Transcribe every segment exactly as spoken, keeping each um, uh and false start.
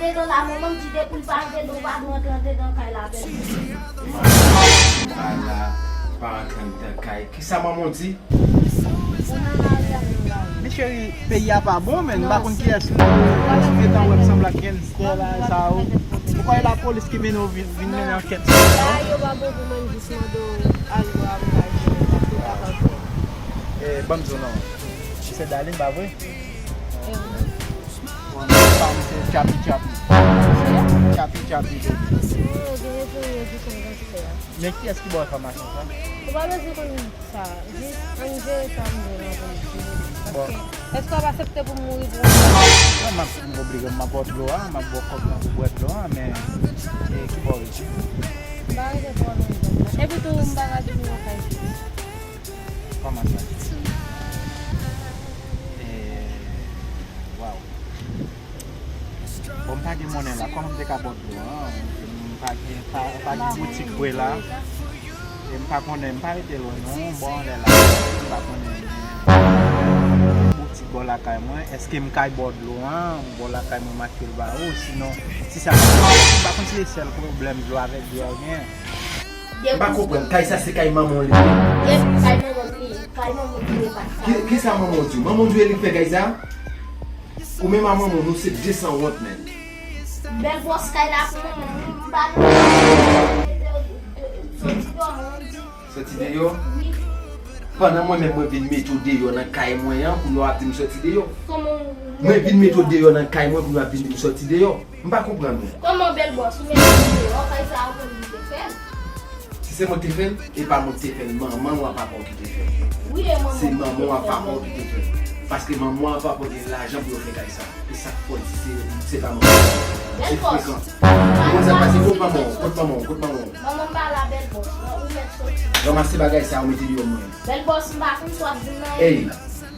Dedan la, manman m di depi l pa andedan, ou pa dwe antre andedan kay la, bèl. Ala, pa antre andedan kay. Kisa manman w di? Men cheri, peyi a pa bon, men m pa konn kiyès li. Etan wè m sanble ak gangstè bagay sa yo. Ou kwè lapolis ki mennen w vin, vin mennen ankèt sou mwen, non? Bagay yo pa bon pou mwen, m jis mande w al wè avokay mwen, paske w pa ka fè. Eh, ban m di w non. Se Darline, pa vre? Eh, wi. Bon, non, pa m se Chapi Chapi. Chapi Chapi, baby. Oh, gen reponn yo di konn gangstè a. Men kiyès ki ba w enfòmasyon sa? Ou pa bezwen konn sa. Jis ann jere sa m jere an politik. Bon. Paske, èske w ap aksepte pou m mouri pou yon sa? Non, m ap, m oblije, m ap ba w dlo a, m ap ba w kòb nan pou bwè dlo a, men, e, ki bò w rete? M pa rete twò lwen zòn nan. Epi tou, m pa ka di m nan kay. Kòman sa? E, waw. Bon, m pa gen monnen la. Kòman m te ka ba w dlo an? M pa gen, pa, pa gen boutik vre la. E m pa konnen, m pa rete lwen non, m bò anlè la. M pa konnen. Boutik bò lakay mwen, èske m kay ba w dlo an? Bò lakay mwen m achte l ba ou, sinon, si sa pa, m pa konn si se sèl pwoblèm dlo avèk dlo a gen. M pa konprann, kay sa se kay manman w li ye? Yes, kay manman m li ye. Kay manman m li ye, pa kay. Ki, kisa manman w di w? Manman w di w e li k fè kay sa? Ou menm a manman w, nou se de san wont, menn. Bèl bòs kay la pou manman m, m pa soti deyò, manman m di. Soti deyò? Wi. Pandan mwen menm mwen vin mete w deyò nan kay mwen an, kounye a w ap di m soti deyò. Kòman w mete w deyò? Mwen vin mete w deyò nan kay mwen, kounye a w ap vin di m soti deyò. M pa konprann ou. Kòman bèl bòs, ou mete m deyò, kay sa a ou konn li te fè l? Si se mwen ki te fè l, e pa mwen ki te fè l, manman w a papa w ki te fè l. Wi, e manman w ki te fè l. Se manman w a papa w ki te fè l. Paske manman w a papa w gen lajan pou yo fè kay sa. E sa k fè w di se, se pa manman w. Bèl bòs. Se frekan. Ou konn sa k pase? Kot manman w? Kot manman w? Kot manman w? Manman m pa la, bèl bòs. Ou mèt soti. Ranmase bagay sa a, ou mete deyò mwen. Bèl bòs, m pa konn sa w ap di m nan. Ey,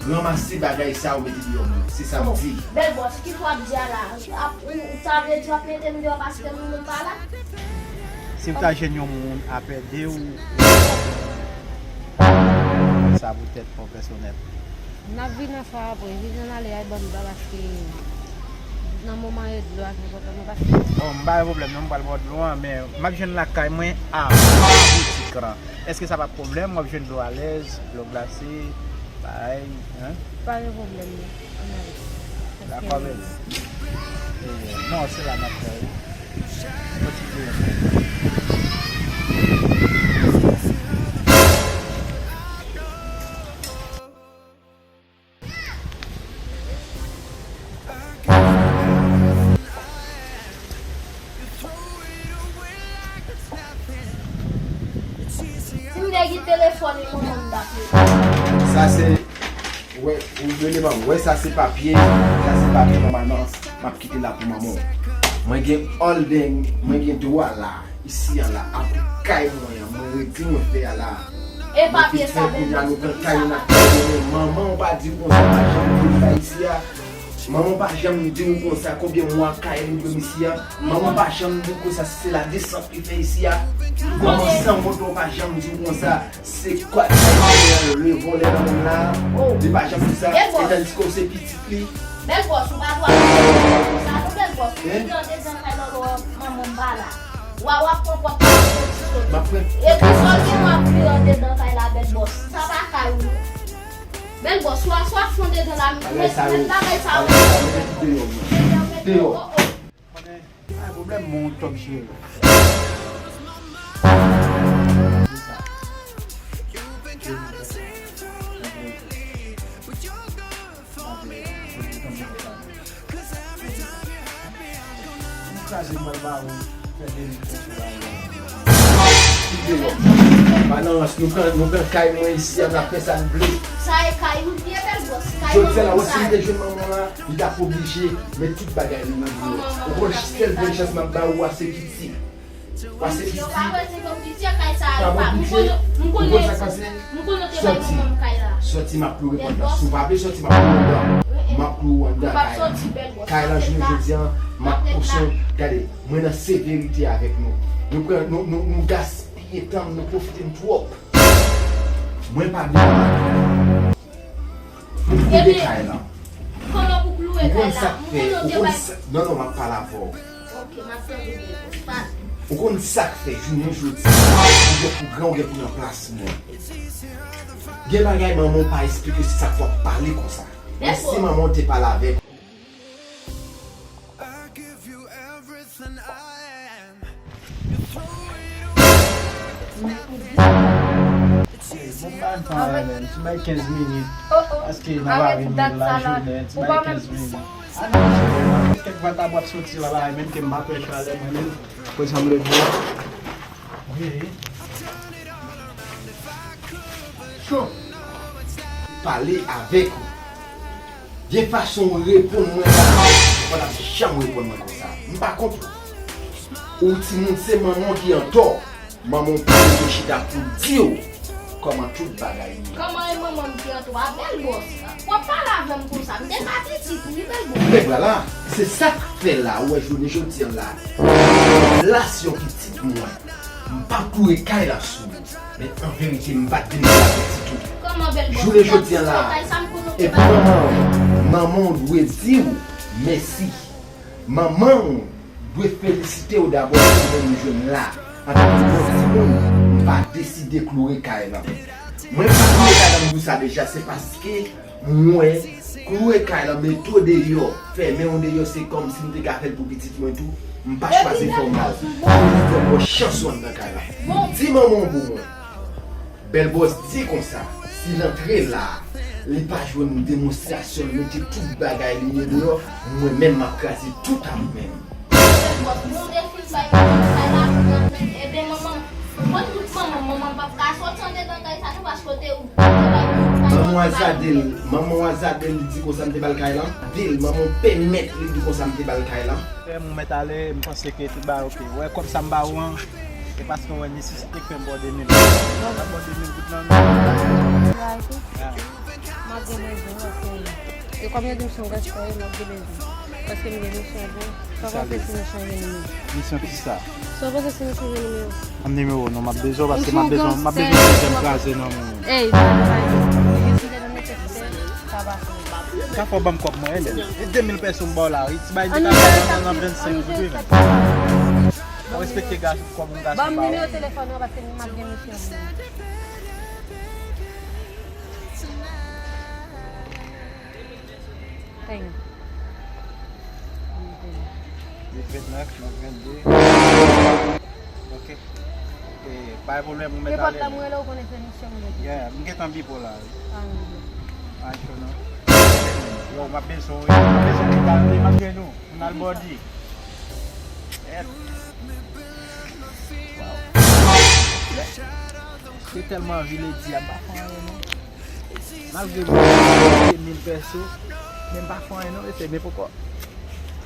ranmase bagay sa a, ou mete deyò mwen. Se sa m di. Bèl bòs, kisa w ap di a la? Ap, ou, ou ta vle di w ap mete m deyò paske m, m pa la? Si w ta jwenn yon moun apre de ou, sa poutèt pwofesyonèl. N ap vin nan sa apre. Vin nan ale a ban m dlo a paske nan moman yo dlo a se enpòtan mwen paske. Bon, m pa gen pwoblèm non, m pral ba w dlo an, men m ap jwenn lakay mwen avan boutik lan. Èske sa p ap pwoblèm? W ap jwenn dlo alèz, dlo glase, bagay, en? Pa gen pwoblèm non. Ann ale. Dakò, bebe. Eh, non, se la m ap fè wi. Kontinye. Si m te gen telefòn, e manman m t ap rele. Sa se, wè, ou rele manman. Wè, sa se papye, sa se papye nòmalman m ap kite la pou manman w. Mwen gen all den, mwen gen dwa la, isi a la, apre kay mwen an, mwen redi mwen fè a la. E papye sa, bèl bòs, nou pran kay, nou ap fè manman w pa di w konsa, pa janm di w sa isi a. Manman w pa janm di w konsa, konbyen mwa kay li dwe isi a. Manman w pa janm di w konsa, si se la desant li fè isi a. Manman san wont ou pa janm di w konsa, se kwak kay li revòlè nan moun la. Li pa janm di sa, e tandiske w se pitit li. Bèl bòs, ou pa dwe ap fè konsa, non, bèl bòs, ou vin andedan kay la, manman m pa la. Wa w ap pran pòt la, w ap pran ti soti. Epi sa w gen w ap vire andedan kay la, bèl bòs. Sa pa kay ou non. Bèl bòs, swa, swa fon dedan la, mèt, mèt bagay sa yo. Deyò. Konnen, pa gen pwoblèm, mon top cheri. Kraze mwen ba ou, fè de li fè sou la ou. Kite yo. Pa nan rans, nou pran, nou pran kay mwen isi a, n ap fè sa n vle. Sa e kay ou li ye, bèl bòs. Kay manman sa. Jodi a la, wè si m te jwenn manman la, li t ap oblije met tout bagay li nan dlo. Ou konn sèl grenn chans m ap ba ou a se piti. Pase piti. Yo pa wè se yon piti kay sa a, yo pa. M konnen, m konnen, m konnen te bay manman m kay la. Sòti, m ap loure pòt la. Si w pa vle sòti, m ap loure anndan. M ap loure anndan kay la. Kay la, jounen jodi a, m ap pouse w. Gade, mwen nan severite avèk nou. Nou pran, nou, nou, nou gaspiye tan m, nou pwofite m twòp. Mwen pa vle. Pou m kite kay lan. Kòman pou w loure kay? Ou Konn sa k fè, ou konn sa, non, non, m ap pale avè w. Ok, m ap tande byen. Pa Ou konn sa k fè, jounen jodi a, ou gen pou gran, ou gen pou nan plas mwen. Gen bagay manman w pa esplike, se sa k fè w ap pale konsa. Men si manman w te pale avèk ou. Bon, pa ann pran anyen, menm. Ti bay kenz minit. Paske n ap rive la jounen, ti bay kenz minit. A non, cheri, kèk vagabon ap soti la, bagay, menm ke m pa pè chalè, mwen menm. Pou sa m leve a. Wi. Cho. Pale avèk ou. Gen fason w reponn mwen la, ou pa t ap janm reponn mwen konsa. M pa konprann. Ou timoun, se manman w ki antò. Manman w pa dwe chita pou di w kòman tout bagay ye. Kòman e manman m ki antò a? Bèl bòs. W ap pale avè m konsa. M te ka pitit, wi, bèl bòs. Nèg la la, se sa k fè la, ou wè jounen jodi a la. Relasyon pitit mwen. M p ap loure kay la sou ou. Men an verite, m pa t vin pou la pitit ou. Kòman bèl bòs? Jounen jodi a la, epi manman w, manman w dwe di w mèsi. Manman w dwe felisite w dabò pou mwen m jwenn la. Antanke yon timoun, m pa deside kloure kay lan. Mwen pa kloure kay lan, m di w sa deja, se paske mwen kloure kay lan, mete w deyò, fèmen w deyò, se kòmsi m te ka fè l pou pitit mwen tou. M pa chwazi fè w mal. Mwen fè w chans ou anndan kay lan. Di manman w pou mwen. Bèl bòs di konsa, si l antre la, li pa jwenn demonstrasyon, l mete tout bagay li ye deyò, mwen menm m ap kraze tout ak men m. Bèl bòs, bon, defil bay kay la pou nan men, ebyen manman, mwen tout manman, manman p ap ka soti andedan kay sa tou, paske w te, ou te bay manman w Azadel, manman w Azadel, li di konsa m te ba l kay lan. Dil, manman w pèmèt li di konsa m te ba l kay lan. Frè m, ou mèt ale, m panse ke tout bagay oke. Ou wè kòb sa m ba ou an, se paske ou wè nesesite k fè m ba w de mil. Mwen pa ba w de mil goud lan, non. M ap gen bezwen w, frè m. E kòm yo di m se yon gaspon, m ap gen bezwen. Paske m gen misyon pou ou. Sa w panse si nou chanje nimewo? Misyon kisa? Sa w panse si nou chanje nimewo? An nimewo, non, m ap bezwen w paske m ap bezwen, m ap bezwen yon dèzyèm kraze nan men w. Ey, pa, pa, pa. Sa fò ban m kòb mwen, Hélène. E de mil pèso m ba w la, wi. Ti bagay de katòz nan vennsenk goud, wi, men. Mwen respekte gason kòm yon gason ba w. Ban m nimewo telefòn ou an, paske m ap gen misyon pou ou. Thank you. Uit vennèf, nèf vennde. Ok. E, pa gen pwoblèm, ou mèt ale. Nenpòt lè m rele w, ou konnen se misyon m gen. Yeah, m gentan bip ou la, wi. Pa gen pwoblèm. Pa cho non. Yo, m ap bezwen w, wi. M ap bezwen w, wi, m ap jwenn ou. M al bòdi. Yep. Wow. Te tèlman anvi Lady a, m pa fè anyen non. Malgre mwen de mil pèso, men m pa fè anyen non, mesye, men poko,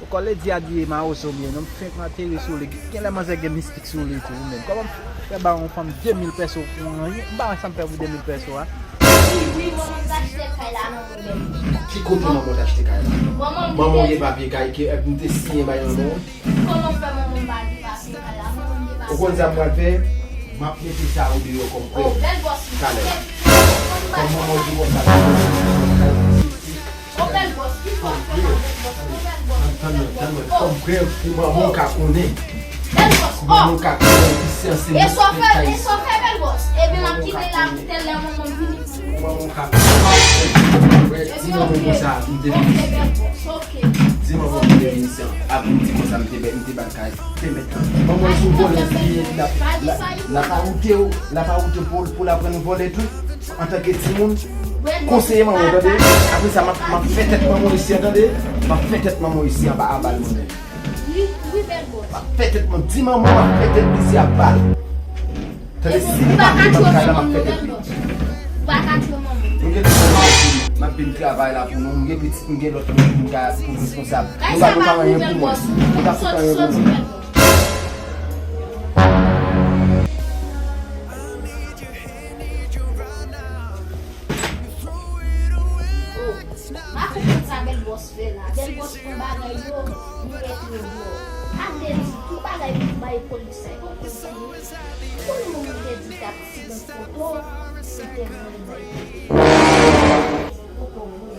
poko Lady a di e mawozo m ye non, m fenk ateri sou li. Genlè manzè gen mistik sou li tou, menm. Kòman m fè ba yon fanm de mil pèso pou anyen? M pa wè sa m fè pou de mil pèso a. Wi, wi, manman m t achte kay la nan mwen menm. Ki kote manman w t achte kay la? Manman m gen papye kay ke, eh, m te siyen bay manman w? Kòman m fè manman m pa gen papye kay la? Manman m gen papye. Ou konn sa m pral fè? M ap mete sa ou deyò kòm prèv. Oh, bèl bòs. Talè. Kòm manman w di konsa, oh, bèl bòs, ki fò fè la, bèl bòs, oh, bèl bòs, bèl bòs. Tann mwen, tann mwen, kòm prèv pou manman w ka konnen. Bèl bòs, oh. Pou manman w ka konnen, ki se ansenm. E sa w fè, e sa w fè, bèl bòs. Ebyen, m ap kite la pou tèl lè manman m vini. Kòman w ka fè? Di manman w konsa, m te vin isit. Di manman w m te vin isit. Apre m di konsa, m te, m te ba l kay. Te mèt la. Manman w sou vòlè li ye, l ap, l ap, l ap awoute w, l ap awoute w pou, pou l aprann vòlè tou. Antanke timoun, konseye manman w, tande. Apre sa, m ap, m ap fè tèt manman w isi a, tande. M ap fè tèt manman w isi anba a bal mwen menm. Wi, wi, bèl bòs. M ap fè tèt mwen, di manman m ap fè tèt li si ap bal. Tande, si li pa vle ban m kay la, m ap fè tèt li. Ou pa ka tchwe manman m. Nou gen tout moun ap vin, m ap vin travay la pou nou. M gen pitit, m gen lòt moun pou m ka, pou m responsab. Nou pa, nou pa anyen pou mwen. Nou pa fouti anyen pou mwen. Oh, m pa konprann sa bèl bòs fè la. Bèl bòs pran bagay yo, li mete yo deyò. Sa vle di, tout bagay pou bay polis sa, e konn sa ye. Pou nou moun te di t ap sidan foto, li te vle bay polis. Poko vre.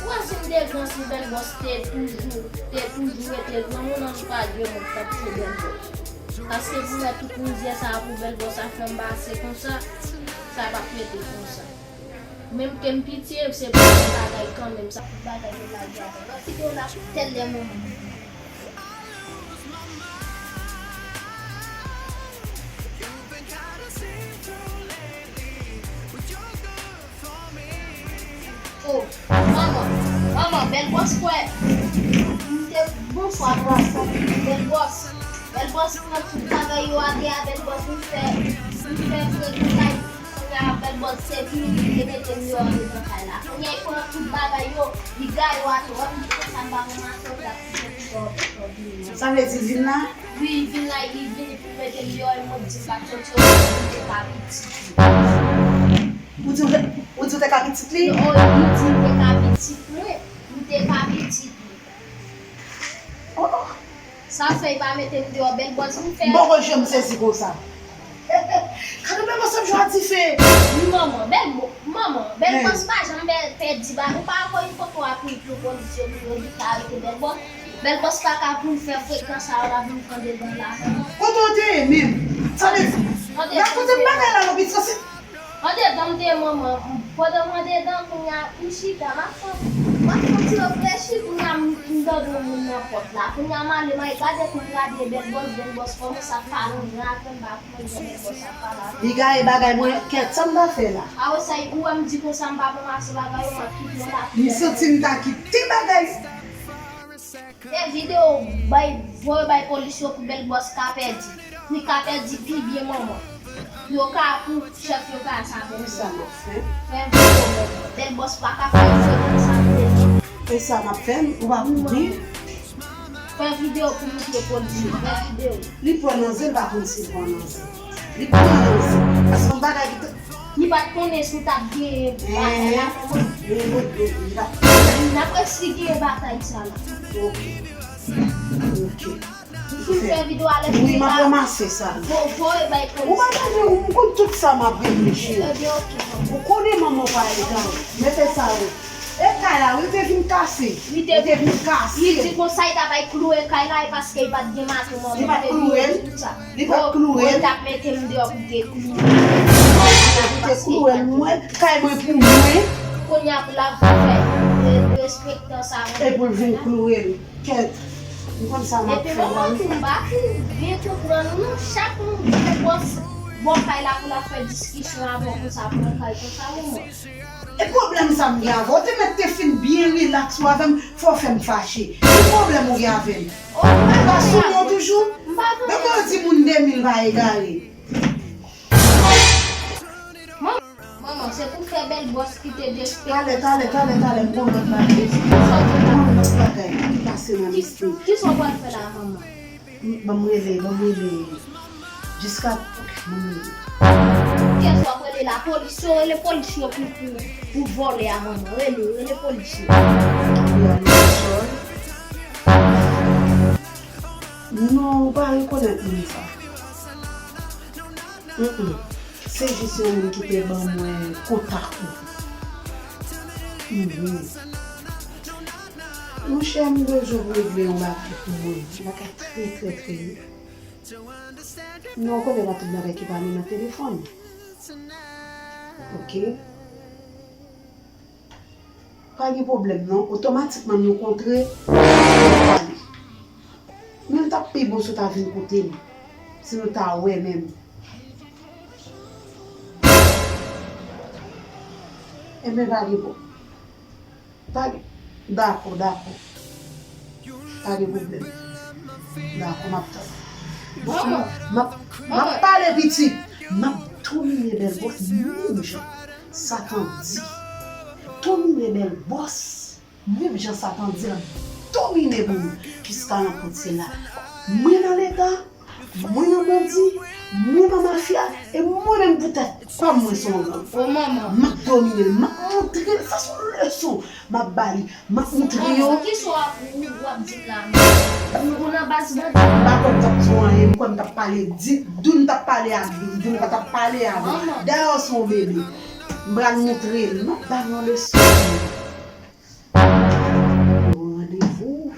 Ou wè si m te gran, si Bèl Bòs te toujou, te toujou rete granmoun an, m pa gen moun k ap touye Bèl Bòs. Paske pou wè tout mizè sa a pou Bèl Bòs ap fè m pase konsa, sa p ap rete konsa. Menm ke m piti, se pou yon bagay kanmenm, sa pou bagay yo lage avè m. Lòt videyo la pou tèl lè moman. Oh, manman, manman, Bèl Bòs kwè. M te, bonswa, bonswa, Bèl Bòs. Bèl Bòs pran tout bagay yo atè a, Bèl Bòs m fè, m fè frekantay. Kounye a, Bèl Bòs te vini, li te mete m deyò andedan kay la. Kounye a, li pran tout bagay yo, li gaye yo atè. Wè m di konsa m pa ranmase yo, m t ap kite pou yo, pou yo vini. Sa vle di vin la? Wi, vin la, li vini pou mete m deyò, e mwen di m pa t soti, ou di m te ka pitit li. Ou di w te, ou di w te ka pitit li? O, li di m te ka pitit mwen, m te ka pitit li. Oh, oh. Sa fè li pa mete m deyò, Bèl Bòs m fè. M poko janm sezi konsa. Gade Bèl Bòs ap jwe a dife. Wi, manman, Bèl Bò-, manman, Bèl Bòs pa janm bè-, pèdi ba-, ou pa voye foto a pou, pou polis yo, pou yo di k arete Bèl Bòs. Bèl Bòs pa ka pou l fè frekans sa yo la pou l pran dedan la. Kote w te ye menm? Sa vle di, rakonte m bagay la non, pitit, sa se Andedan m te ye manman, pandan m andedan, kounye a, m chita, m ap fè, m ap fè ti reflechi, kounye a, m, m tande yon moun nan pòt la. Kounye a, m ale, m al gade, kou m gade, Bèl Bòs, Bèl Bòs kòmanse ap pale, m raple m pa konn jan Bèl Bòs ap pale avè m. Li gaye bagay mwen, kèt, sa m ta fè la? Apre sa, ou wè m di konsa, m pa ranmase bagay yo, m ap kite yo la. M santi m ta kite bagay. Fè videyo, bay, voye bay polis yo pou Bèl Bòs ka pèdi. Li ka pèdi pi byen manman. Pou yo ka, pou chèf yo ka sav. Sa m ap fè? Fè videyo, manman. Bèl Bòs pa ka fè videyo nan sa vle. E sa m ap fè, ou pa kouri? Fè videyo pou montre polis yo. Fè videyo. Li pran nan zen, pa konn si l pran nan zen. Li pran nan zen. Paske yon bagay ki t- Li pa t konnen si w t ap genyen batay la, manman. N ap wè si genyen batay sa la. Ok. Ok. Li fin fè videyo a lè fini la. Wi, m ap ranmase sa. Vo-, voye bay polis. Ou pa tande, ou konn tout sa m ap reflechi. Ebyen, ok, manman. Ou konnen manman w pa egare. Mete sa wi. E kay la, wi, te vin kase. Li te vin kase. Li di konsa, li ta bay kloure kay la, e paske li pa t gen mato, manman. Li pa t kloure l? Li pa t kloure l? Li t ap mete m deyò pou te kloure. Li te kloure l, mwen, kay mwen pou mwen. Kounye a pou l ap fè, e, derespektan sa, mwen. E pou l vin kloure l. Kèt. Ou konn sa m ap fè la wi. Epi manman tou m pa fin byen konprann ou non, chak moun ki te pòs bò kay la pou l ap fè diskisyon avè w konsa pou yon kay konsa manman. E pwoblèm sa m gen avè w? Ou te mèt te fin byen rilaks ou avè m, fò w fè m fache. Ki pwoblèm ou gen avè m? Mwen pa sou non toujou. Depi w di moun de mil pa egare. Manman, se pou fè bèl bòs ki te derespekte. Talè, talè, talè, talè, m gon lòt bagay. M gon lòt bagay ki pase nan lespri. Kisa w pral fè la, manman? Ban m rele, ban m rele. Jiska, ban m rele. Kiyès w ap rele lapolis? Si w rele polis yo pou, pou, pou vòlè a, manman, rele, rele polis yo. Rele a, rele sòl. Non, ou pa rekonèt moun sa. Mm-mm. Se jis yon moun ki te ban mwen kontak ou. Mhm. Monchè, m bezwen pou regle yon bagay pou mwen. Yon bagay trè, trè, trè. Non, ou konnen pa tout bagay ki pale nan telefòn. Oke? Pa gen pwoblèm non, otomatikman nou kontre, nou pale. Men l t ap pi bon si w ta vin kote m, si nou ta wè menm. Enben pa gen pwoblèm. Pa gen, dakò, dakò. Pa gen pwoblèm. Dakò, m ap tann. Manman, m ap, m ap pale pitit. M ap domine bèl bòs menm jan Satan di. Domine bèl bòs menm jan Satan di l ap domine pou mwen. Jiska nan pwent syèl la. Mwen nan leta, mwen nan bandi, mwen nan mafya, e mwen menm poutèt kò m mwen se yon gang. O manman. M ap domine l, m ap montre l, sa se yon leson m ap ba li. M ap montre yo. Kisa w ap, w ap di m la menm? Ou, ou nan baz bandi? M pa kwè m t ap di w anyen, m kwè m t ap pale di, di w m t ap pale ak di w, di w m pa t ap pale avè w. Dayè w se yon bebe. M pral montre l, m ap ba l yon leson. Yon randevou.